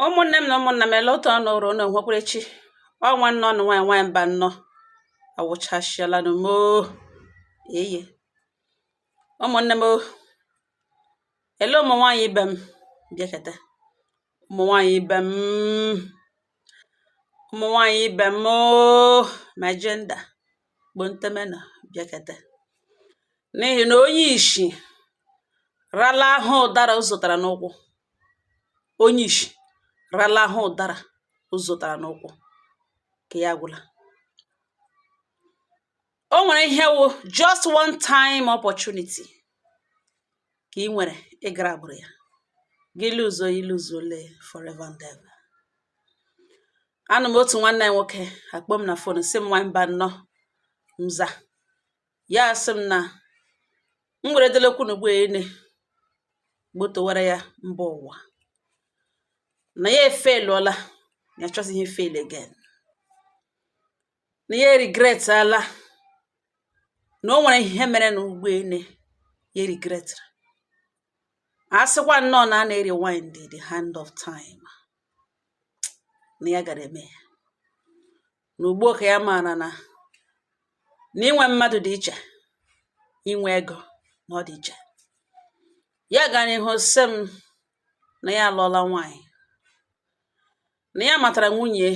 Ụmụnne m na ụmụnna m, ele otu ọnụ ụrụ unu nwekwarechi ọ nwanne ọnụ nwaanyị nwaanyị mba nnọọ awụchasịala nụ moo eye. Ụmụnne m, ele ụmụ nwaanyị ibe m, bịakete ụmụ nwaanyị ibe m, ụmụ nwaanyị ibe m, my gender gbontemena, bịakete, n'ihi na onye ishi rala ahụ ụdara o zụtara n'ụkwụ, onye ishi rala ahụ ụdara o zụtara n'ụkwụ ka ya gwụla. O nwere ihe wụ just one time opportunity ka ị nwere ịgara agbụrụ ya gị lose, ilose ole forever and ever. Anụ m otu nwanne ya nwoke akpọ m na phone, sị m, "Nwa mba nnọọ." Nza ya, sị m na m were delekwu n'ugbo ene gbotowara ya mba ụwa na ya efailụọla, ya achọzighị fail again, na ya regret ala na o nwere ihe mere na ugbo ene ya regretara. A sịkwa nnọọ na a na-rewind the hand of time, na ya gara eme ya na ugbo ka ya maara na inwe mmadụ dị iche, inwe ego na ọ dị iche. Ya gara n'ihu sị m na ya alụọla nwaanyị, na ya matara nwunye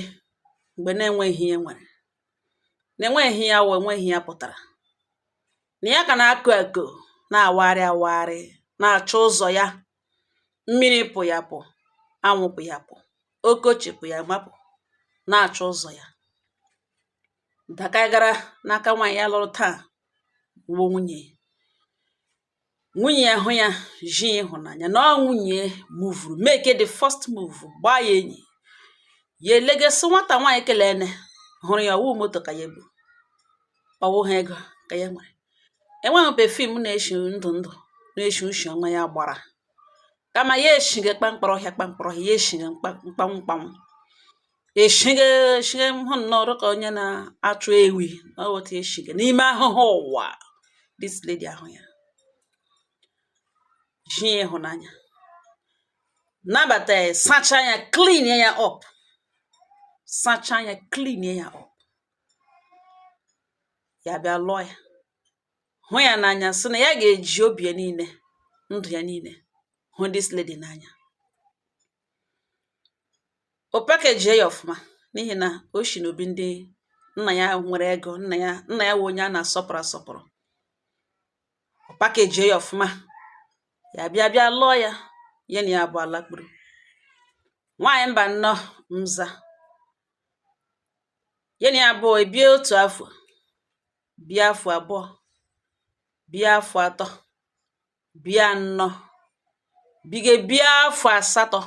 mgbe na-enweghị ihe nwere, na enweghị ya wụ, enweghị ya pụtara, na ya ka na-akụ akụ, na-awagharị awagharị, na-achọ ụzọ ya, mmiri pụ ya pụ, anwụ pụ ya pụ, okochi pụ ya mapụ, na-achọ ụzọ ya dakagara n'aka nwaanyị ya lụrụ taa wụ nwunye. Nwunye ya hụ ya ji ịhụnanya na ọ nwunye movuru, make the first move, gbaa ya enyi ya, elegasị nwata nwaanyị kelene hụrụ ya, ọwụ moto ka ya bu, ọwụ ha ego ka ya nwere, enweghị perfume na-eshi ndụ ndụ na-eshi ushi ọnwa ya gbara, kama ya eshiga kpamkpọrọ ọhịa, kpamkpọrọ ọhịa ya eshiga mkpanwụ mkpanwụ, eshiga eshiga hụ nnọọ ka onye na-achụ ewi na otu eshiga n'ime ahụhụ ụwa. This lady ahụ ya ji ịhụnanya nabata ya, sacha ya, clean ya up, sacha ya, clean ya up, ya bịa lụọ ya, hụ ya n'anya, sị na ya ga-eji obi ya niile, ndụ ya niile, hụ this lady n'anya. O package ya ọfụma, n'ihi na o shi n'obi ndị nna ya nwere ego, nna ya wụ onye a na-asọpụrụ asọpụrụ. O package ya ọfụma, ya bịa bịa lụọ ya, ya na ya bụ alakpuru. Nwaanyị mba nnọọ nza, ya na ya abụọ ebie otu afọ, bie afọ 2, bie afọ 3, bie 4, bige bie afọ 8,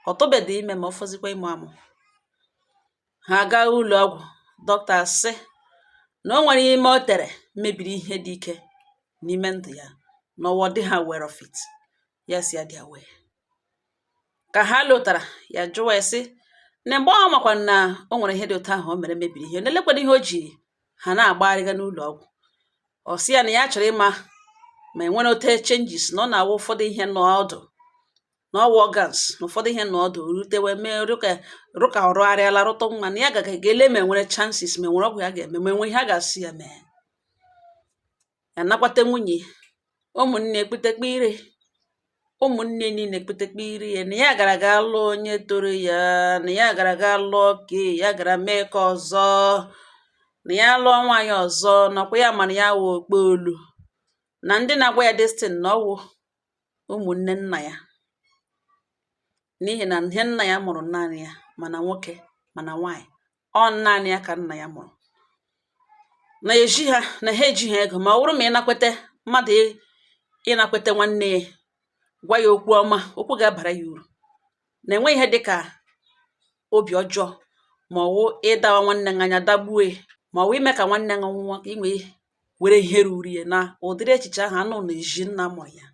ọ tụbedị ime, ma ọ fọzikwa ịmụ amụ. Ha gaa ụlọ ọgwụ, dọkịta sị na o nwere ime o tere mebiri ihe dị ike n'ime ndụ ya, na ọwa dị ha aware of it. Ya si ya dị aware. Ka ha lụtara ya, jụwa ya sị na mgbe ọ makwa na o nwere ihe dị otu ahụ o mere mebiri ihe, na-elekwana ihe o ji ha na-agbagharịga n'ụlọ ọgwụ. Ọ sị ya na ya chọrọ ịma ma enwere ote changes na ọ na-awụ ụfọdụ ihe nọ ọdụ na ọwụ organs, na ụfọdụ ihe nọ ọdụ rutewe mee rụka rụka ọrụgharịala rụtụ nwa, na ya gaga ga-ele ma enwere chances, ma enwere ọgwụ ya ga-eme, ma enwe ihe a ga-asị ya mee. Ya nakwate nwunye, ụmụnne ekpetekpe ire, ụmụnne niile ekpetekpe ire ya na ya gara ga lụọ onye toro ya, na ya gara ga lụọ ke ya gara mee ka ọzọ, na ya lụọ nwaanyị ọzọ, nakwa ya mana ya wụ okpoolu, na ndị na-agwa ya destin na ọwụ ụmụnne nna ya, n'ihi na ihe nna ya mụrụ naanị ya, mana nwoke mana nwaanyị, ọ naanị ya ka nna ya mụrụ, na eji ha na ha eji ha ego. Ma ọ bụrụ ma ịnakwete mmadụ, ịnakwete nwanne ya, gwa ya okwu ọma, okwu ga-abara ya uru, na enwe ihe dịka obi ọjọọ, ma ọwụ ịdawa nwanne gị anya dagbue, ma ọwụ ime ka nwanne gị nwụọ ka ị nwee were ihe ruru ya. Na ụdịrị echiche ahụ anụ na-eji nna mụrụ ya,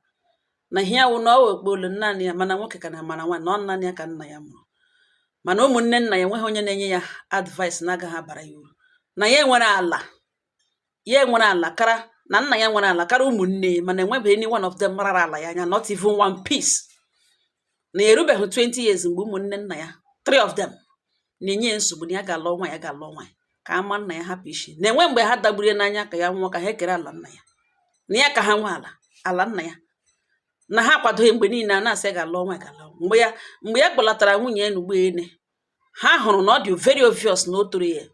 na ihe ya wụ na ọ wụ okpolu naanị ya, mana nwoke ka na mana nwaanyị, na ọ naanị ya ka nna ya mụrụ, mana ụmụnne nna ya enweghị onye na-enye ya advice na-agaghị abara ya uru, na ya enwere ala, ya enwere ala kara na nna ya nwere ala kara ụmụnne ya, mana enwebeghị any one of them rara ala ya anya, not even one piece. Na ya erubeghị 20 years mgbe ụmụnne nna ya, three of them, na-enye ya nsogbu na ya ga-alụ nwa, ya ga-alụ nwaanyị, ka ama nna ya hapụ ishi, na-enwe mgbe ha dagburu ya n'anya ka ya nwụọ, ka ha ekere ala nna ya, na ya ka ha nwe ala nna ya, na ha akwadoghị. Mgbe niile a na-asị ya ga-alụ nwaanyị, ga-alụ. Mgbe ya kpọlatara nwunye ya n'ugbo ene, ha hụrụ na ọ dị very obvious na o toro ya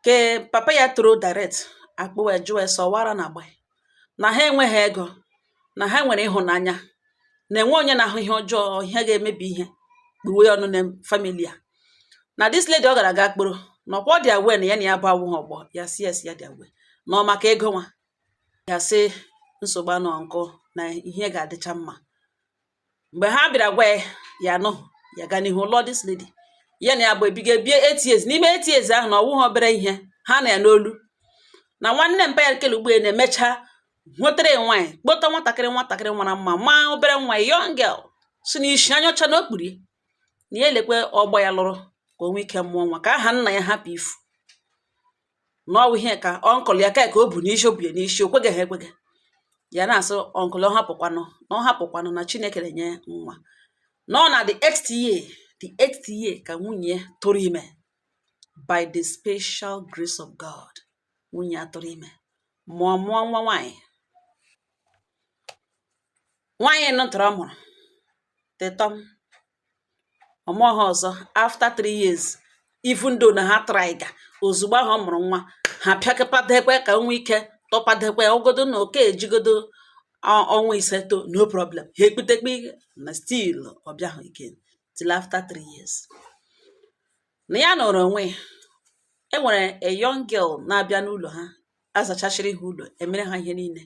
ke papa ya toro direct. Akpụwa jụọ ya sọ ọwara na agba na ha enweghị ego, na ha nwere ịhụnanya, na-enwe onye na-ahụ ihe ọjọọ, ihe ga-emebi ihe kpuwe ọnụ na family a. Na this lady ọ gara aga kporo na ọkwa ọ dị aware na ya na ya bụ awụghị ọgbọ ya. Si yes, ya dị aware na ọ maka ego nwa ya. Sị nsogbu anọ nkụ na ihe ga-adịcha mma. Mgbe ha bịara gwa ya, ya nụ ya ga n'ihu lụọ this lady. Ya na ya bụ ebiga bie 8 years. N'ime 8 years ahụ, na ọwụghị obere ihe ha na ya n'olu na nwanne mpa ya kele ugbo na-emecha nwetere nwaanyị, kpọta nwatakịrị mara mma, maa obere nwa, young girl, si na isi anya ọcha na okpuri, na ya elekwe ọgbọ ya lụrụ ka o nwee ike mụọ nwa, ka aha nna ya hapụ ifu. Na ọwụ ihe ka uncle ya ka o bu n'isi, o bu ya n'isi, o kweghị ha ekweghị. Ya na-asị uncle ọ hapụkwanụ, na ọ hapụkwanụ, na Chineke na-enye nwa. Na ọ na the eighth year, the eighth year, ka nwunye ya tụrụ ime. By the special grace of God, nwunye ya tụrụ ime, mụọ nwa nwaanyị. Nwaanyị nụtara ọ mụrụ tịtọm, ọmụọ ha ọzọ after 3 years, even though na ha tryga. Ozugbo ahụ ọ mụrụ nwa, ha pịakọpadekwe ka o nwee ike tọpadekwe ogodo na oke ejigodo ọnwa 5 to, no problem. Ha ekputekpe na still ọ bịahụ again till after 3 years. Na ya nọrọ onwe ya, e nwere a young girl na-abịa n'ụlọ ha, azachachiri ha ụlọ, emere ha ihe niile.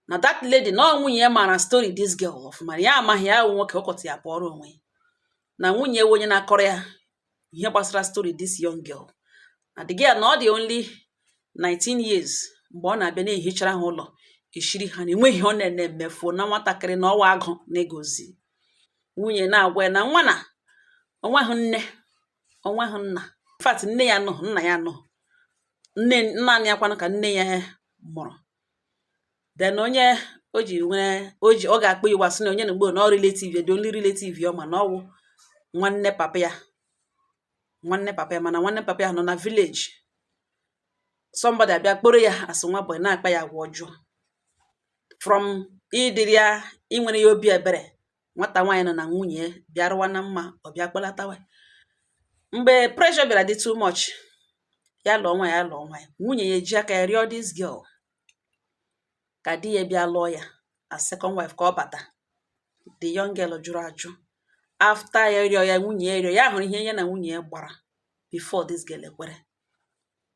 Na that lady, na ọ nwunye ya mara story this girl ọfụma. Ya amaghị ya wụ nwoke ụkọtụ ya pụọrọ onwe ya, na nwunye ya onye na-akọrọ ya ihe gbasara story this young girl. Na the girl, na ọ dị only 19 years mgbe ọ na-abịa na-ehichara ha ụlọ, eshiri ha, na enweghị ọ na-ene emefuo na nwatakịrị na ọwa agụ na-egozi. Nwunye na-agwa ya na nwa na onweghị nne, onweghị nna. In fact, nne ya nọ, nna ya nọ, nne naanị ya kwanụ ka nne ya mụrụ. Then onye o ji nwere o ji ọ ga-akpọ iwu, asị na onye na mgbe na ọ relative ya, the only relative ya ọ ma na ọwụ nwanne papa ya, nwanne papa ya. Mana nwanne papa ya nọ na village. Somebody abịa kporo ya asị nwa boy, na-akpa ya agwa ọjọọ. From ịdịrị ya inwere ya obi ebere, nwata nwaanyị nọ na nwunye ya bịarụwa na mma, ọ bịa kpọlatawa. Mgbe pressure bịara dị too much, ya lụọ nwa ya, lụọ nwa ya, nwunye ya eji aka ya rịọ this girl ka di ya bịa lụọ ya as second wife, ka ọ bata. The young girl jụrụ ajụ. After ya rịọ ya, nwunye ya rịọ ya, hụrụ ihe ya na nwunye ya gbara before this girl ekwere.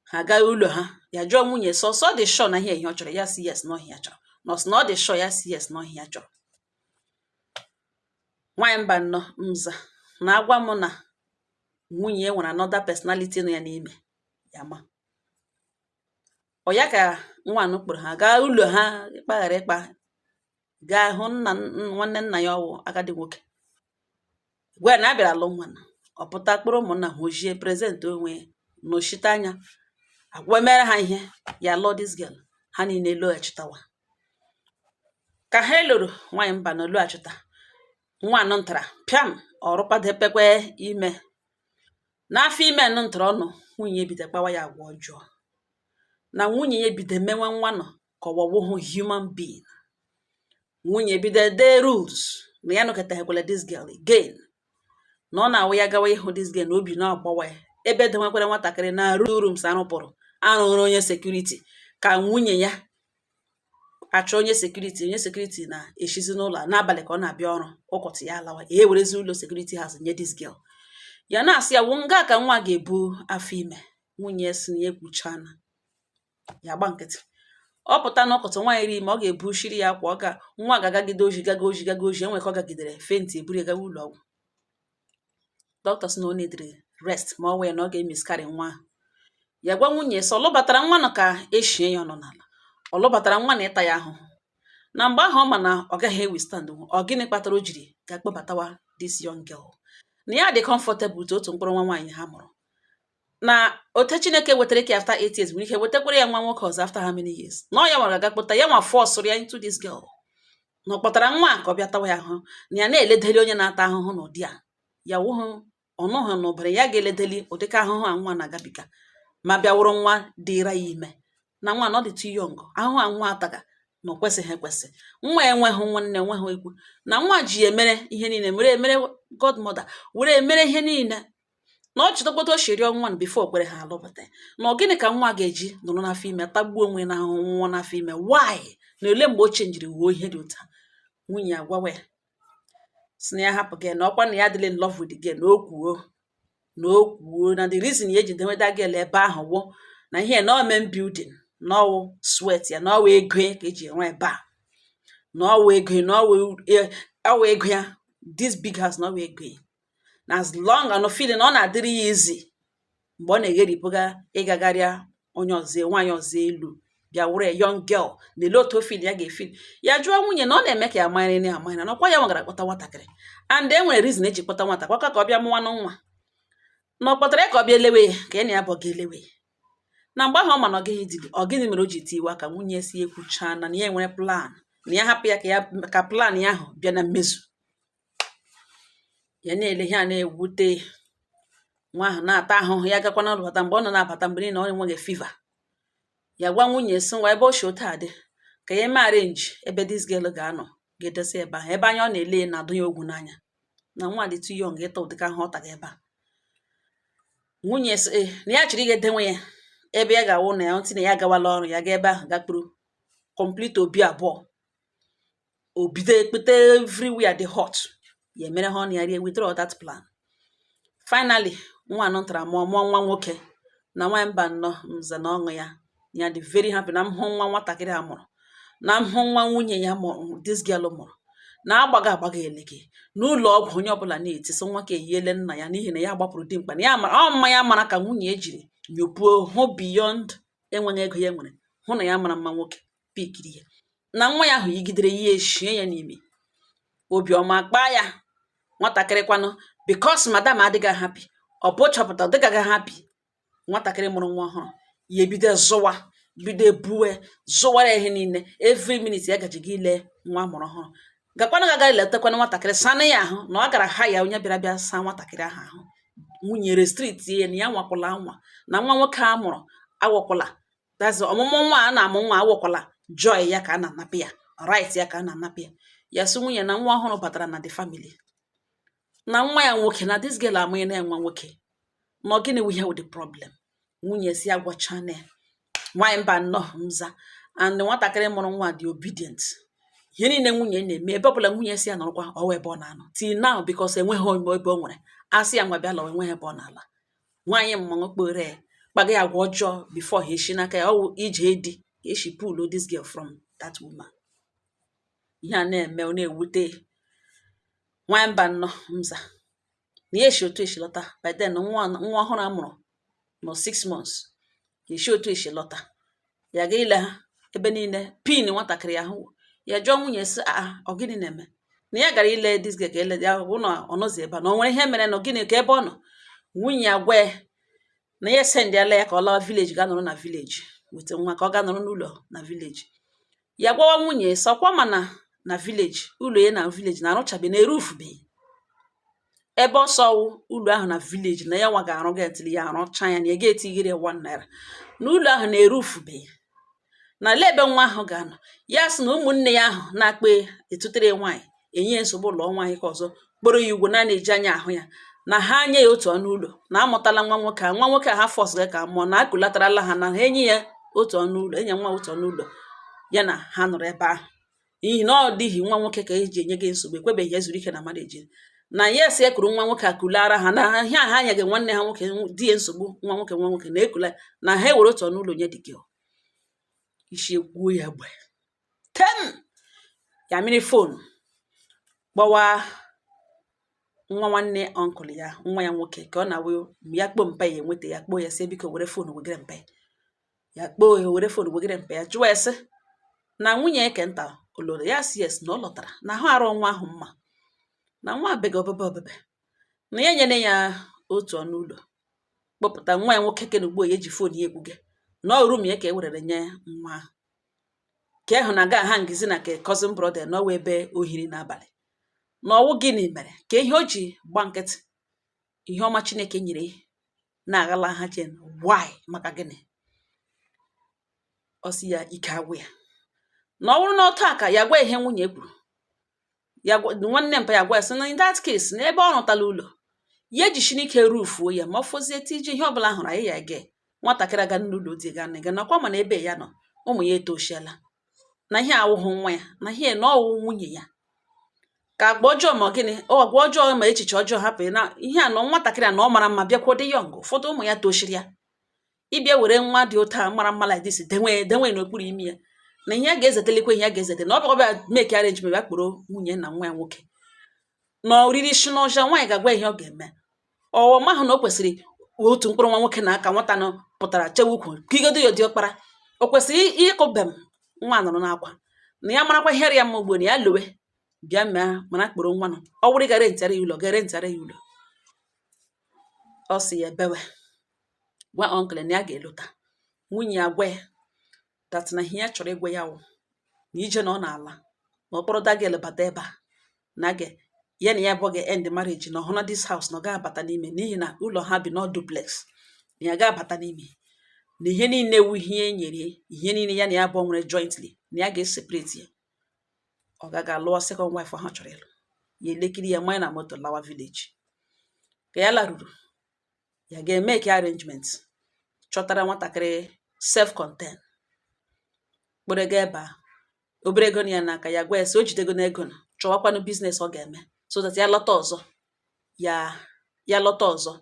Ha gaa ụlọ ha, ya jụọ nwunye sọ sọ dị sure na ihe ọ chọrọ. Ya si yes, na ọhịa ya chọrọ. Na ọ sị na ọ dị sure. Ya si yes, na ọhịa ya chọrọ. Nwaanyị mba nnọọ nza na-agwa m na nwunye ya nwere another personality nọ ya n'ime ya. Ma ọ ya ka nwa anụ kpọrọ ha gaa ụlọ ha, ịkpaghara ịkpa, gaa hụ nna nwanne nna ya, ọwụ agadi nwoke, gwa ya na a bịara alụ nwa. Na ọ pụta kpọrọ ụmụnna ha ojie present onwe ya, nọchite anya, agwa mere ha ihe ya lụọ this girl. Ha niile lọghachitawa. Ka ha lụrụ nwaanyị mba na lọghachita, nwa anọ ntara pịam ọrụkwadepekwe ime n'afọ ime nụ ntara ọnụ. Nwunye bido kpawa ya agwa ọjọọ, na nwunye ya bido mewe nwa nọ ka ọwọwụhụ human being. Nwunye bido dee rules na ya nọkọtaghekwala this girl again, na ọ na-awụ ya gawa ịhụ this girl na obi na-agbawa ya. Ebe denwekwara nwatakịrị na rooms arụpụrụ arụrụ onye security, ka nwunye ya achọ onye security. Onye security na-eshizi n'ụlọ n'abalị ka ọ na-abịa ọrụ, ụkọtụ ya alawa, ya ewerezi ụlọ security house nye this girl. Ya na-asị ya wụ nga ka nwa ga-ebu afọ ime. Nwunye ya si na ya ekwuchana, ya gba nkịtị. Ọ pụta n'ụkọtụ, nwaanyị ri ime, ọ ga-ebu shiri ya akwa, ọ ga nwa ga-agagide oji, gaga oji, gaga oji, enwe ka ọ gagidere faint, eburu ya gawa ụlọ ọgwụ. Dọkịta sị na ọ needịrị rest, ma ọ wee na ọ ga-emiscarry nwa ahụ. Ya gwa nwunye sị ọ lụbatara nwa nọ ka eshie ya ọnụ n'ala, ọ lụbatara nwa na ịta ya ahụhụ. Na mgbe ahụ ọ ma na ọ gaghị withstand. Ọ gịnị kpatara o jiri ga-akpọbatawa this young girl, na ya dị comfortable with otu mkpụrụ nwa nwaanyị ha mụrụ, na ote Chineke wetara ka after 8 years nwere ike wetakwara ya nwa nwoke ọzọ after how many years, na ọ ya nwara ga kpọta ya, nwa force ya into this girl. Na ọ kpọtara nwa a ka ọ bịa tawa ya ahụhụ, na ya na-eledeli onye na-ata ahụhụ n'ụdị a, ya wụhụ ọnụhụ na ụbara ya ga-eledeli ụdịka ahụhụ a nwa na-agabiga, ma bịa wụrụ nwa dịra ya ime, na nwa na ọ dị too young. Ahụhụ a nwa ataga na ọ kwesịghị ekwesị. Nwa enweghị nwanne, enweghị ikwu, na nwa ji ya emere ihe niile, were emere godmother, were emere ihe niile, na ọ chịtakwata o shiri nwa before kwere ha alụpụta. Na ọ gịnị ka nwa ga-eji nọrọ n'afọ ime tagbuo onwe na ahụhụ nwụọ n'afọ ime? Why? Na ole mgbe o chenjiri wuo ihe dị ụta? Nwunye agwawa ya si na ya hapụ gị, na ọkwa na ya adịla in love with the girl, na o kwuo na o kwuo na the reason ya eji dewe that girl ebe ahụ wụ na ihe na ọ main building, na ọwụ sweat ya, na ọwụ ego ya ka eji enwe ebe a, na ọwụ ego ya, na ọwụ ego ya, this big house, na ọwụ ego ya, na as long and feeling na ọ na-adịrị ya easy mgbe ọ na-egheripụga ịgagharịa onye ọzọ, nwaanyị ọzọ elu bịa wụrụ a young girl, na ele otu o feel ya ga-efeel. Ya jụọ nwunye na ọ na-eme ka ya manyere na amanyere, na ọkwa ya nwagara kpọta nwatakịrị, and e nwere reason eji kpọta nwata kwakwa ka ọ bịa mụwanụ nwa, na ọ kpọtara ya ka ọ bịa elewe ya, ka ya na ya bụ ga elewe ya, na mgbe ahụ ọ ma na ọ gaghị didi. Ọ gịnị mere o ji tiwe aka? Nwunye si ekwucha na ya nwere plan, na ya hapụ ya ka ya ka plan ya ahụ bịa na mmezu. Ya na-ele ihe a na-ewute nwa ahụ na-ata ahụhụ. Ya gakwa n'ụlọ bata, mgbe ọ nọ na-abata, mgbe niile ọ enweghị fever. Ya gwa nwunye sị ngwa, ebe o shi otu a dị, ka ya eme arrange ebe this girl ga-anọ, ga-edosa ebe ahụ, ebe anya ọ na-ele ya na-adụ ya ogwu n'anya, na nwa dị too young ịta ụdịka ahụ ọ taga ebe a. Nwunye sị na ya chọrọ ịga edenwe ya ebe ya ga-awụ na ya ntị, na ya agawala ọrụ, ya ga ebe ahụ gakpuru complete obi abụọ, o bido ekpete everywhere dị hot, ya emere ha ọnụ, ya rie, withdraw that plan. Finally nwa anọ tara mụọ mụọ nwa nwoke. Na nwa mba nnọọ nze na ọṅụ ya, ya dị very happy na mhụ nwa nwatakịrị a mụrụ, na mhụ nwa nwunye ya mụrụ, this girl mụrụ, na agbaga agbaga elege n'ụlọ ọgwụ, onye ọbụla na-eti sị nwa ka eyiele nna ya, n'ihi na ya gbapụrụ dimkpa, na ya mara ọ mma ya mara ka nwunye ejiri nyopuo hụ beyond enweghị ego ya nwere, hụ na ya mara mma nwoke pikiri ya, na nwa ya ahụ yigidere ya eshie ya n'ime obiọma kpaa ya. Nwatakịrị kwanụ, because madam adịghị happy, ọ bụ chọpụta ọ dịgaghị happy, nwatakịrị mụrụ nwa ọhụrụ ya ebido zụwa, bido ebuwe zụwara ihe niile. Every minute ya gaji gị ile nwa amụrụ ọhụrụ, gakwanụ ga letakwanụ nwatakịrị, sanụ ya ahụ, na ọ gara ha ya onye bịara bịa saa nwatakịrị ahụ ahụ. Nwunye restrict ya na ya nwakwụla anwa na nwa nwoke a mụrụ awọkwụla. That's ọmụmụ nwa a na-amụ nwa awọkwụla joy ya ka a na-anapụ ya, right ya ka a na-anapụ ya. Ya sị nwunye na nwa ọhụrụ batara na the family, na nwa ya nwoke, na this girl amụghị na nwa nwoke, na ọ gịnị wụ ihe wụ the problem? Nwunye si agwachana ya. Nwaanyị mba nnọọ nza, and nwatakịrị mụrụ nwa dị obedient, ihe niile nwunye na-eme, ebe ọbụla nwunye si ya nọrọkwa, ọwa ebe ọ na-anọ till now, because enweghị ebe o nwere asị ya nwa bịa lọwa, enweghị ebe ọ na-ala. Nwaanyị mmanwụ kpere ya kpaga ya agwa ọjọọ before ha eshi n'aka ya ọwụ ije di ka eshi pull this girl from that woman. Ihe a na-eme, ọ na-ewute nwaanyị mba nnọọ nza, na ya eshi otu eshi lọta. By then nwa nwa ọhụrụ a mụrụ nọ 6 months. Ya eshi otu eshi lọta, ya ga ile ha ebe niile pin nwatakịrị ahụ. Ya jụọ nwunye sị, a ọ gịnị na-eme na ya gara ile this girl, ka ele ya bụ na ọ nọzi ebe a, na o nwere ihe mere, na gịnị ka ebe ọ nọ? Nwunye ya gwa ya na ya esendịala ya ka ọ lawa village, ga nọrọ na village weta nwa, ka ọ ga nọrọ n'ụlọ na village. Ya gwawa nwunye sọkwa mana na village, ụlọ ya na village na arụchabe, na erufubeghị ebe ọsọ wụ ụlọ ahụ na village, na ya nwa ga-arụ ga ntili ya arụcha ya, na ya ga-etigiri ya 1 naira, na ụlọ ahụ na-erufubeghị, na lee ebe nwa ahụ ga-anọ. Ya sị na ụmụnne ya ahụ na-akpa etutere nwaanyị enye ya nsogbu, ụlọ nwaanyị ka ọzọ kpọrọ ya ugwo na na-eji anya ahụ ya, na ha nye ya otu ọnụ ụlọ, na amụtala nwa nwoke a, nwa nwoke a ha force ga ka mụọ, na akụlatarala ha, na ha enye ya otu ọnụ ụlọ, enye nwa otu ọnụ ụlọ, ya na ha nọrọ ebe ahụ, n'ihi na ọ dịghị nwa nwoke ka eji enye gị nsogbu, ekwebeghị ya zuru ike na marriage, na ya esi ekuru nwa nwoke akulara ha, na ihe a ha nyeghị nwanne ha nwoke di ya nsogbu, nwa nwoke, nwa nwoke na-ekula, na ha ewere otu ọnụ ụlọ nye dị gị. Isi ekwuo ya egbe tem, ya mmiri phone kpọwa nwa nwanne uncle ya, nwa ya nwoke, ka ọ na-awụ mgbe ya kpọọ mpa ya enweta ya, kpọọ ya sị biko were phone wegere mpa ya. Ya kpọọ ya, were phone wegere mpa ya, jụọ ya sị na nwunye eke nta oloro ya, sị yes, na ọ lọtara, na ahụ arụ nwa ahụ mma, na nwa abega obebe obebe, na ya enyere ya otu ọnụ ụlọ, kpọpụta nwa ya nwoke ke na ugbu a ya eji phone ya ekwuge na ọ room ya ka e werere nye nwa ahụ. Ka ahụ na ga ha ngizi na ke cousin brother na ọwa ebe ohiri n'abalị na ọwụ. Gịnị mere ka ihe o ji gba nkịtị? Ihe ọma Chineke nyere na-aghala ha chen. Why? Maka gịnị? Ọ sị ya ike agwụ ya na ọ bụrụ na otu a ka ya gwa ihe nwunye kwuru ya nwanne mpa ya gwa ya sị na in that case, na ebe ọ rụtala ụlọ ya ejisi n'ike rufuo ya, ma ọ fọzie tije ihe ọbụla hụrụ anyị ya ge nwatakịrị aga n'ụlọ di ga na nakwa, mana ebe ya nọ, ụmụ ya etoshiala, na ihe awụghụ nwa ya, na ihe na ọwụ nwunye ya ka agwa ọjọọ ma gịnị, agwa ọjọọ ma echiche ọjọọ hapụ na ihe a nọ nwatakịrị a na ọ mara mma, bịakwa dị young. Ụfọdụ ụmụ ya toshiri ya ịbịa were nwa dị ụtọ a mara mma like this denwe denwe n'okpuru imi ya, na ihe a ga-ezetelikwa, ihe a ga-ezete na ọ bịakwa bịa make arrangement, bịa kpọrọ nwunye na nwa ya nwoke na oriri shi n'ọja. Nwaanyị ga-agwa ihe ọ ga-eme. Ọ mahụ na o kwesịrị otu mkpụrụ nwa nwoke na aka nwata nọ pụtara chewe ukwu kigodo ya diọkpara, o kwesịrị ịkụbe m nwa nọrọ n'akwa na ya marakwa ihe ya mma ugbo na ya lowe bịa mee mana kpọrọ nwa nọ. Ọ wụrụ ga rentara ya ụlọ, ga rentara ya ụlọ. Ọ sị ya bewe gwa uncle na ya ga-elota nwunye ya, gwa ya that na ihe ya chọrọ ịgwa ya wụ na ije na ọ na-ala na ọ kpọrọ that girl bata ebe a na ga ya na ya bụ ga end marriage, na ọhụ na this house na ọ ga-abata n'ime, n'ihi na ụlọ ha bi na duplex, na ya ga-abata n'ime, na ihe niile wu ihe e nyere, ihe niile ya na ya abụọ nwere jointly, na ya ga-eseparate ya. Ọ gaga lụọ second wife ha chọrọ ịlụ. Ya elekiri ya mmanya na moto lawa village. Ka ya laruru, ya ga-eme ka arrangement chọtara nwatakịrị self contain kpọrọ ego ebe a, obere ego na ya n'aka. Ya gwa ya sị o jidego n'ego na chọwakwanụ business ọ ga-eme, so that ya lọta ọzọ, ya lọta ọzọ,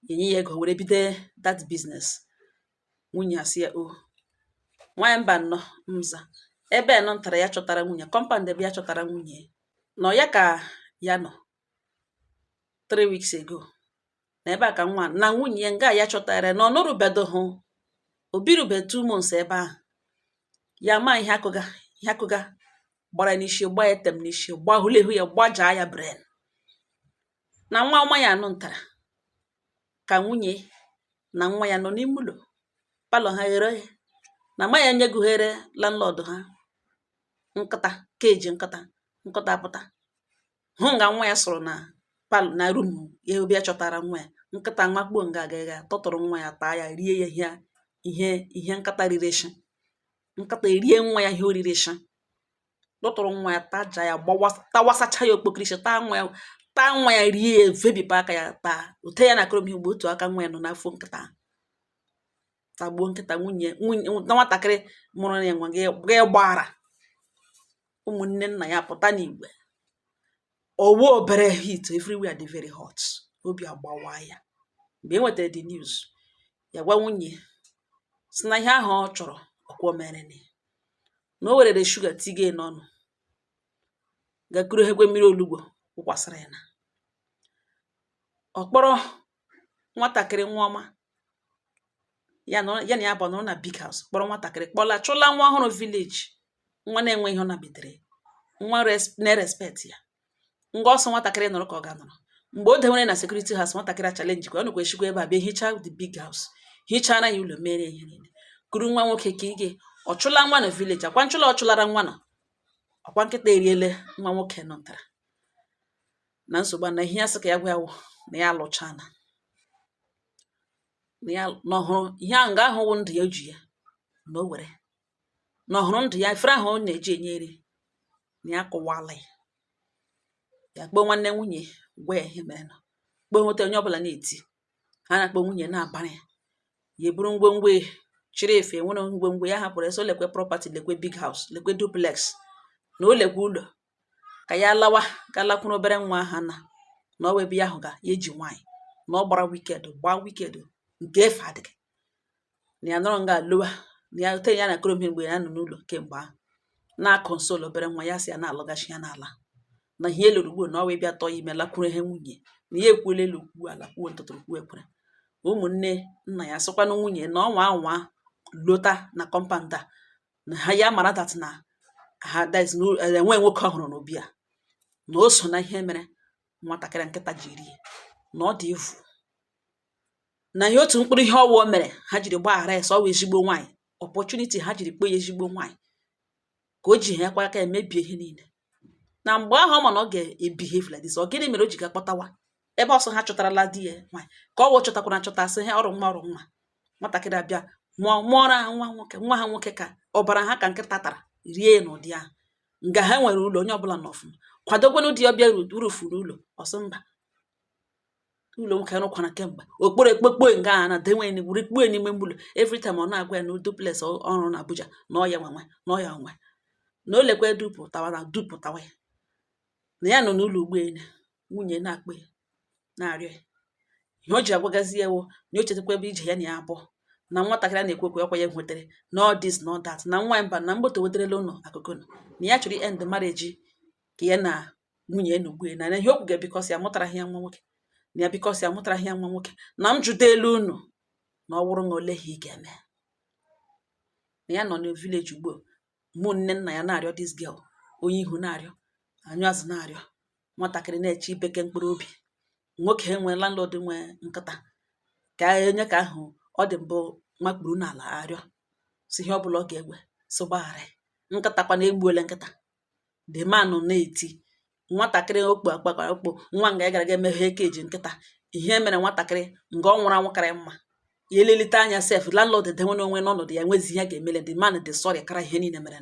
enye ya ego were bido that business. Nwunye asị ya o nwaanyị mba nnọọ nza ebe nọ ntara ya chọtara nwunye compound ebe ya chọtara nwunye nọ ya ka ya nọ 3 weeks ago, na ebe a ka nwa na nwunye ya nga ya chọtara na ọ nọrụbedoghụ obirube 2 months ebe ahụ. Ya ma ihe akụga, ihe akụga gbara n'isi, gbaa etem n'isi, gbahụlehu ya, gbajaa ya brain, na nwa ọma ya anụ ntara ka nwunye na nwa ya nọ n'ime ụlọ parlour ha ghere oghe, na ma ya nyegughere landlord ha nkịta keji nkịta. Nkịta pụta hụ nga nwa ya sụrụ na parlour na room ya ebe ya chọtara nwa ya. Nkịta makpuo nga aga tọtụrụ nwa ya, taa ya, rie ya. Ihe nkịta riri shi, nkịta erie nwa ya. Ihe oriri shi tụtụrụ nwa ya, taja ya, gbawa, tawasacha ya okpokirishi, taa nwa ya, taa nwa ya, rie ya, vebipụ aka ya, taa ote ya na akọrọm ugbo. Otu aka nwa ya nọ n'afọ nkịta tagbuo nkịta. Nwunye nwunye na nwatakịrị mụrụ ya nwa gị gbara ụmụnne nna ya pụta n'igwe owu obere heat, everywhere dị very hot. Obi agbawa ya mgbe e nwetara the news. Ya gwa nwunye si na ihe ahụ ọ chọrọ ọkwọ mere na o werere shuga tige n'ọnụ, gakuru hekwe mmiri olugbo wụkwasịrị ya na ọ kpọrọ nwatakịrị nwa ọma ya nọ ya na ya bụ nọrọ na big house, kpọrọ nwatakịrị kpọla chụla nwa ọhụrụ village, nwa na-enwe ihe ọ nabitere, nwa na-respect ya. Ngwa ọsọ nwatakịrị nọrọ ka ọ ga-anọrọ mgbe o dewere na security house. Nwatakịrị a challenge kwa ọ nọkwa eshikwa ebe a bịa hichaa the big house, hichara ya ụlọ, mere ihe niile, kuru nwa nwoke ka ige ọ chụla nwa na village akwa nchụla ọ chụlara nwa nọ ọkwa. Nkịta eriele nwa nwoke nọtara na nsogbu a, na ihe ya sị ka ya gwa ya wụ na ya alụchana na ya na ọhụrụ ihe ahụ nga ahụ wụ ndụ ya ji ya na o were na ọhụrụ ndụ ya efere ahụ ọ na-eji enye nri na ya kụwala ya. Ya kpọọ nwanne nwunye, gwa ya ihe mere nọ, kpọọ nweta onye ọbụla na-eti ha na-akpọ nwunye na-abara ya. Ya eburu ngwongwo ya, chịrị efe nwere ngwongwo ya hapụrụ eso, lekwe property, lekwe big house, lekwe duplex, na o lekwe ụlọ, ka ya lawa ga lakwuru obere nwa ha na ọ webe ya ahụ ga ya eji nwaanyị na ọ gbara wicked, gbaa wicked nke efe adịghị na ya nọrọ nga lowa na ya ote ya na akọrọ mgbe ya nọ n'ụlọ kemgbe ahụ na-aconsole obere nwa ya, sị ya na-alọgachi ya n'ala na ihe eloro ugbo na ọ wee bịa tọọ ya ime lakwuru ihe nwunye na ya ekwuola elu kwuo ala kwuo ntụtụrụ kwuo ekwere. Ụmụnne nna ya sịkwanụ nwunye na ọnwa anwa lota na compound a na ha ya mara that na ha that is enwe nwoke ọhụrụ n'obi a, na o so na ihe mere nwatakịrị nkịta ji rie, na ọ dị evu na ihe otu mkpụrụ ihe ọwụọ mere ha jiri gbaghara ya, sọ ọ wụ ezigbo nwaanyị opportunity ha jiri kpọọ ya ezigbo nwaanyị. Ka o ji ha kwa aka emebie ihe niile na mgbe ahụ ọ ma na ọ ga-ebehave like this. Ọ gịnị mere o ji ga kpọtawa ebe ọsọ ha chọtarala di ya nwaanyị, ka ọ wụ chọtakwara achọta, asị ha ọrụ nwa, ọrụ nwa nwatakịrị abịa mụọ, mụọrọ ha nwa nwoke, nwa ha nwoke ka ọbara ha ka nkịta tara rie ya n'ụdị ahụ. Nga ha nwere ụlọ, onye ọbụla nọ ọfụma, kwadokwanụ di ya bịa rufuru ụlọ ọsọ mba ụlọ nwoke rụkwara kemgbe okporo ekpokpo nga a na denwe wuri kpuo n'ime ụlọ. Every time ọ na-agwa ya na duplex ọrụ na Abuja na ọya nwe na ọya nwe na o lekwa dupụtawa na dupụtawa ya na ya nọ n'ụlọ ugboelu. Nwunye na-akpọ ya, na-arịọ ya ihe o ji agwagazi ya wụ na o chetakwa ebe ije ya na ya abụọ na nwatakịrị a na-ekwu okwu ọkwa ya nwetere na all this na all that, na nwa mba na mgboto weterela ụlọ akụkụ nọ na ya chọrọ end marriage ka ya na nwunye ya na ugbu na ihe okwu ga because ya mụtara ya nwa nwoke, na ya because ya mụtara ya nwa nwoke, na m jụta elu unu na ọ wụrụ na ole ihe ị ga-eme na ya nọ na village ugbu mụ nne nna ya na-arịọ this girl, onye ihu na-arịọ, anyụ azụ na-arịọ nwatakịrị na-eche ibeke mkpụrụ obi nwoke nwe landlord nwe nkịta ka onye ka ahụ ọ dị mbụ makpuru n'ala arịọ si ihe ọbụla ọ ga-egwe so gbaghara nkịta kwa na-egbuola nkịta. The man na-eti nwatakịrị okpu akpakara okpu nwa nga ya gara ga emeghe keji nkịta. Ihe mere nwatakịrị nga ọ nwụrụ anwụ karịa mma ya elelite anya sef. Landlord edenwe n'onwe n'ọnọdụ ya nwezi ihe ga-emele. The man dị sorry kara ihe niile mere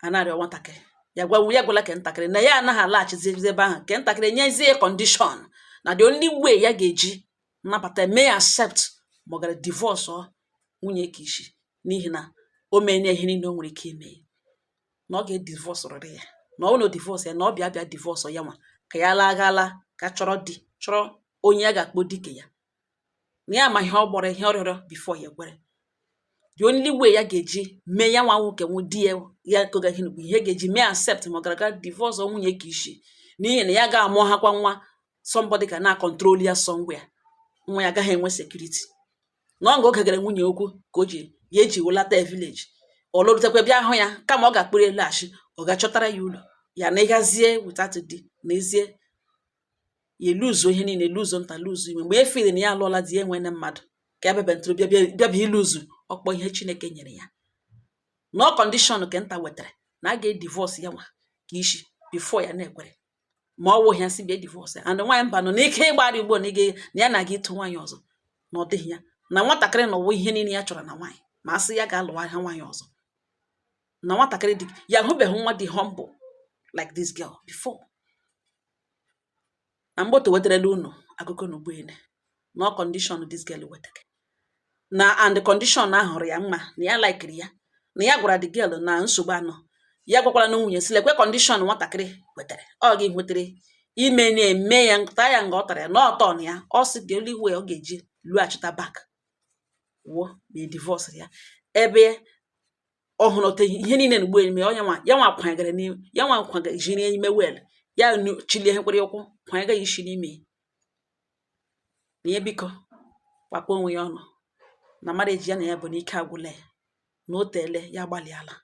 a na-arịọ nwatakịrị. Ya gwa ya gwala ke ntakịrị na ya anaghị alaghachizi ebe ahụ, ke ntakịrị nyezie condition na the only way ya ga-eji nnabata mee accept ma ọ gara divorce ọ nwunye ka isi, n'ihi na o mee ihe niile o nwere ike ime, na ọ ga-edivorce rịrị ya, na ọ bụrụ na o divorce ya, na ọ bịa bịa divorce ya nwa ka ya laa gala ka chọrọ di, chọrọ onye ya ga-akpọ dike ya, na ya ma ihe ọ gbọrọ, ihe ọ rịọrọ before ya ekwere. The only way ya ga-eji mee ya nwa nwoke nwu di ya ya koga ihe bụ ihe ga-eji mee accept ma ọ gara aga divorce nwunye ka isi, n'ihi na ya ga-amụ ha kwa nwa, somebody ga na-control ya somewhere, nwa ya agaghị enwe security. Na ọ nga oge gara nwunye okwu ka o ji ya eji welata village, ọ lụrutekwa bịa hụ ya, kama ọ ga-akpụrụ elaghachi, ọ ga-achọtara ya ụlọ ya na ịgazie without di n'ezie ya eluzuo ihe niile, luzo nta, luzo ime mgbe e feel na ya alụọla di ya, enwene mmadụ ka ya bịa bịa bịa bịa bịa iluzu ọkpọ ihe Chineke nyere ya. Na ọ condition nke nta wetara na a ga-edivorce ya nwa ka isi before ya na-ekwere, ma ọ wụghị ya si bịa divorce ya. And nwaanyị mba nọ n'ike ịgbara ugbo na ige na ya na-aga ịtụ nwaanyị ọzọ, na ọ dịghị ya na nwatakịrị na ụwa ihe niile ya chọrọ na nwaanyị, ma a sị ya ga-alụwa ha nwaanyị ọzọ, na nwatakịrị dị ya ahụbeghị nwa dị humble like this girl before. Na mgboto wetarala unu akụkọ na ugboene na ọ condition this girl wetara na and condition ahụ hụrụ ya mma, na ya likeri ya, na ya gwara the girl na nsogbu anọ ya gwakwara na nwunye si lekwe condition nwatakịrị wetere, ọ gị nwetere ime na-eme ya taa ya nga ọ tara ya na ọtọ na ya. Ọ sị the only way ọ ga-eji lughachita back wụ na divorce ya, ebe ọ hụrụ ote ihe niile na ugbo eme ya nwa ya nwa kwanyegara n'ime ya nwa kwanyegara n'ime well ya chilie ihe mkpịrị ụkwụ kwanyega ya isi n'ime na ya. Biko kpakwa onwe ya ọnụ na marriage ya na ya bụ n'ike agwụla ya, na o teele ya agbalịala,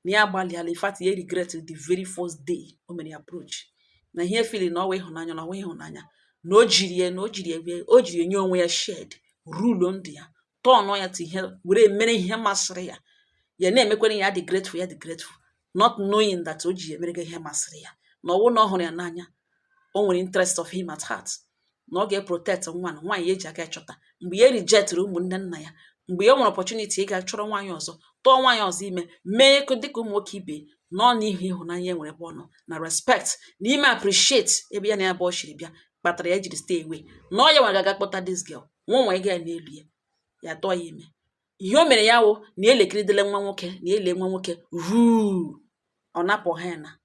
na ya agbalịala. In fact, ya regret the very first day o mere approach, na ihe feel na ọwa ịhụnanya, na ọwa ịhụnanya na o jiri ya, na o jiri ya, o jiri nye onwe ya shed rule ndụ ya, tọọnụ ya to ihe were mere ihe masịrị ya, ya na-emekwere ya dị grateful, ya dị grateful, not knowing that o ji ya emere ihe masịrị ya, na ọwụ na ọ hụrụ ya n'anya, o nwere interest of him at heart, na ọ ga-protect nwa na nwaanyị ya eji aka chọta mgbe ya rejectịrị ụmụnne nna ya, mgbe ya nwere opportunity ịga chọrọ nwaanyị ọzọ, tụọ nwaanyị ọzọ ime, mee dịka ụmụ nwoke ibe nọ n'ihu ịhụnanya e nwere ebe ọ nọ na respect na ime appreciate ebe ya na ya bụ ọ shiri bịa kpatara ya jiri stay away, na ọ ya nwa ga-aga kpọta this girl nwa nwa ịga ya n'elu ya, ya tụọ ya ime. Ihe o mere ya wụ na elekiridele nwa nwoke na ele nwa nwoke ruu ọ napụ ha ya na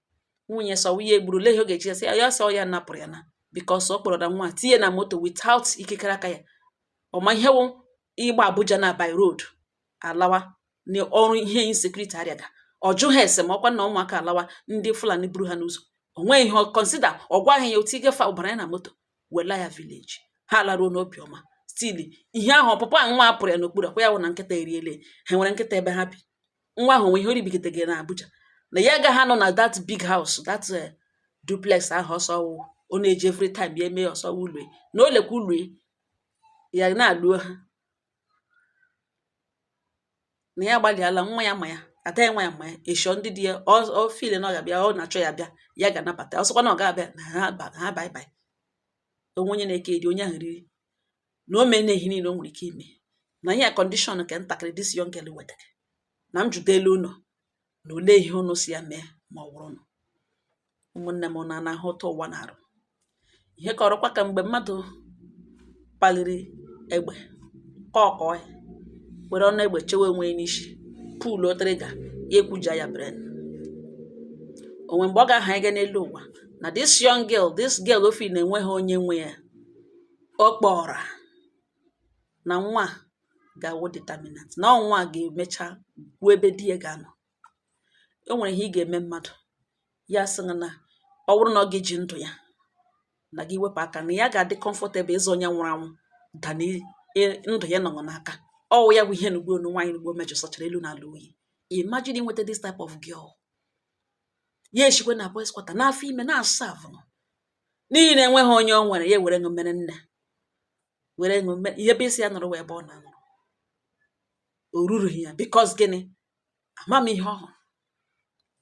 nwunye sọ nwunye egburu lee ihe ọ ga-eji ya sị ya sọ ya napụrụ ya na because ọ kpọrọ na nwa tinye na moto without ikikere aka ya. Ọ ma ihe wụ ịgba Abuja na by road alawa na ọrụ ihe insecurity arịaga, ọ jụghị ese ma ọkwa na ụmụaka alawa ndị Fulani buru ha n'ụzọ, o nweghị ihe ọ consider, ọ gwaghị ya otu igefa ụbara ya na moto wela ya village ha laruo n'obiọma. Still ihe ahụ ọpụpụ a nwa pụrụ ya n'okpuru akwa ya wụ na nkịta eriele ha nwere nkịta ebe ha bi, nwa ahụ nwe ihe oribigitegị na Abuja, na ya agaghị anọ na that big house, that duplex ahụ ọsọ wụ ọ na-eji every time ya eme ọsọ ụlọ na o lekwa ụlọ ya na-alụo ha, na ya agbalịala nwa ya ma ya Ada ya nwaanyị ma eshọ ndị di ya ọ feel na ọ ga-abịa, ọ na-achọ ya bịa, ya ga-anabata. Ọ sịkwa na ọ ga-abịa na ha ha bye bye. Onwe onye na-eke eri, onye ahụ riri na o mee na ihe niile o nwere ike ime na ihe a condition nke ntakịrị this young girl wetara na m jụdelu unu na olee ihe unu si ya mee ma ọ wụrụ unu. Ụmụnne m, na anahụ ụtọ ụwa na-arụ ihe kọrọkwa ka mgbe mmadụ paliri egbe kọkọọ ya, were ọnụ egbe chewe onwe ya n'isi, pull trigger, ya ekwuja ya brain onwe mgbe ọ ga-aha ịga n'elu ụwa na this young girl, this girl ofi na-enweghị onye nwe ya, ọ kpọrọ na nwa a ga-awụ determinant, na ọ nwa a ga-emecha kwuo ebe di ya ga-anọ. O nwere ihe ị ga-eme mmadụ, ya sị gị na ọ bụrụ na ọ ga-eji ndụ ya na gị wepụ aka, na ya ga-adị comfortable ịzụ onye nwụrụ anwụ than ndụ ya nọ n'aka. Ọwụ ya bụ ihe na ugbo nwaanyị ugbo mejọsachara elu n'ala oyi. Imagine inweta this type of girl, ya eshikwe na boys quarter n'afọ ime na-asa avụ, n'ihi na enweghị onye o nwere, ya were ṅụ mere nne, were ṅụ ihe bụ isi ya nọrọ wee ebe ọ na-anọrọ o rurughị ya. Because gịnị? Ama m ihe ọ hụrụ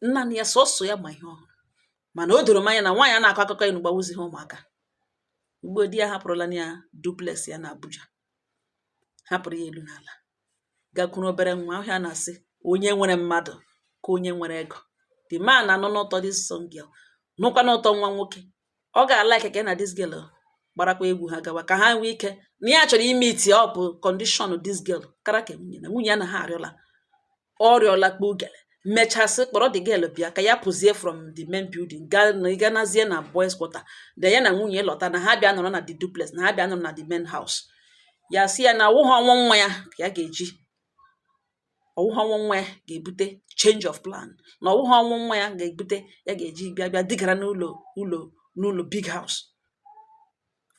nna ya, sọsọ ya ma ihe ọ hụrụ. Mana o doro m anya na nwaanyị a na-akọ akụkọ ya n'ugbawuzi ha ụmụaka ugbo di ya hapụrụla ya duplex ya na Abuja, hapụrụ ya elu n'ala, gakwuru obere nwa ahụ. A na-asị onye nwere mmadụ ka onye nwere ego. The man na-anụ n'ụtọ this young girl, nụkwa n'ụtọ nwa nwoke. Ọ ga-ala ka na this girl gbarakwa egwu ha gawa ka ha nwee ike na ya chọrọ ime iti up condition this girl kara ka nwunye na nwunye ya na ha arịọla ọ rịọla kpugele mechasị kpọrọ the girl bịa ka ya pụzie from the main building gaa na ga nazie na boys quarter de ya na nwunye lọta, na ha bịa nọrọ na the duplex, na ha bịa nọrọ na the main house. Ya sị ya na ọwụghị ọnwụ nwa ya ka ya ga-eji, ọwụghị ọnwụ nwa ya ga-ebute change of plan, na ọwụghị ọnwụ nwa ya ga-ebute ya ga-eji bịa bịa digara n'ụlọ ụlọ n'ụlọ big house,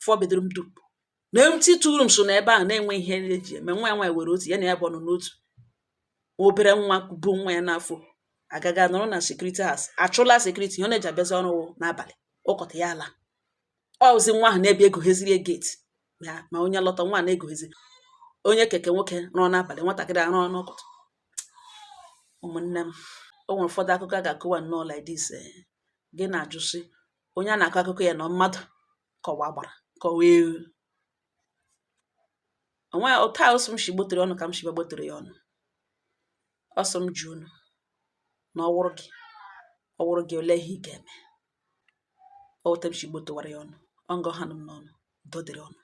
four bedroom dup na empty two rooms na ebe ahụ na-enwe ihe eji eme. Nwa ya nwaanyị were otu ya na ya bụ ọnụ n'otu obere nwa bụ nwa ya n'afọ agaga nọrọ na security house. Achụla security, ihe ọ na-eji abịazi ọrụ n'abalị ụkọta ya ala ọzi nwa ahụ na-ebi egogheziri gate ma onye lọta, nwa na-egoghezi onye keke nwoke rụọ n'abalị, nwatakịrị arụọ n'ụkọtụ. Ụmụnne m, o nwere ụfọdụ akụkọ a ga-akụwa nnọọ like this, gị na-ajụsị onye a na-akọ akụkọ ya na mmadụ kọwa gbara kọwa ewu onwe otu a. Ọsọ m shi gbotere ọnụ ka m shi gbotere ya ọnụ. Ọsọ m ji unu na ọwụrụ gị, ọwụrụ gị, ole ihe ị ga-eme? Otu m shi gbotowara ya ọnụ, ọ ngọ ha nụ m n'ọnụ. Udo dịrị ọnụ.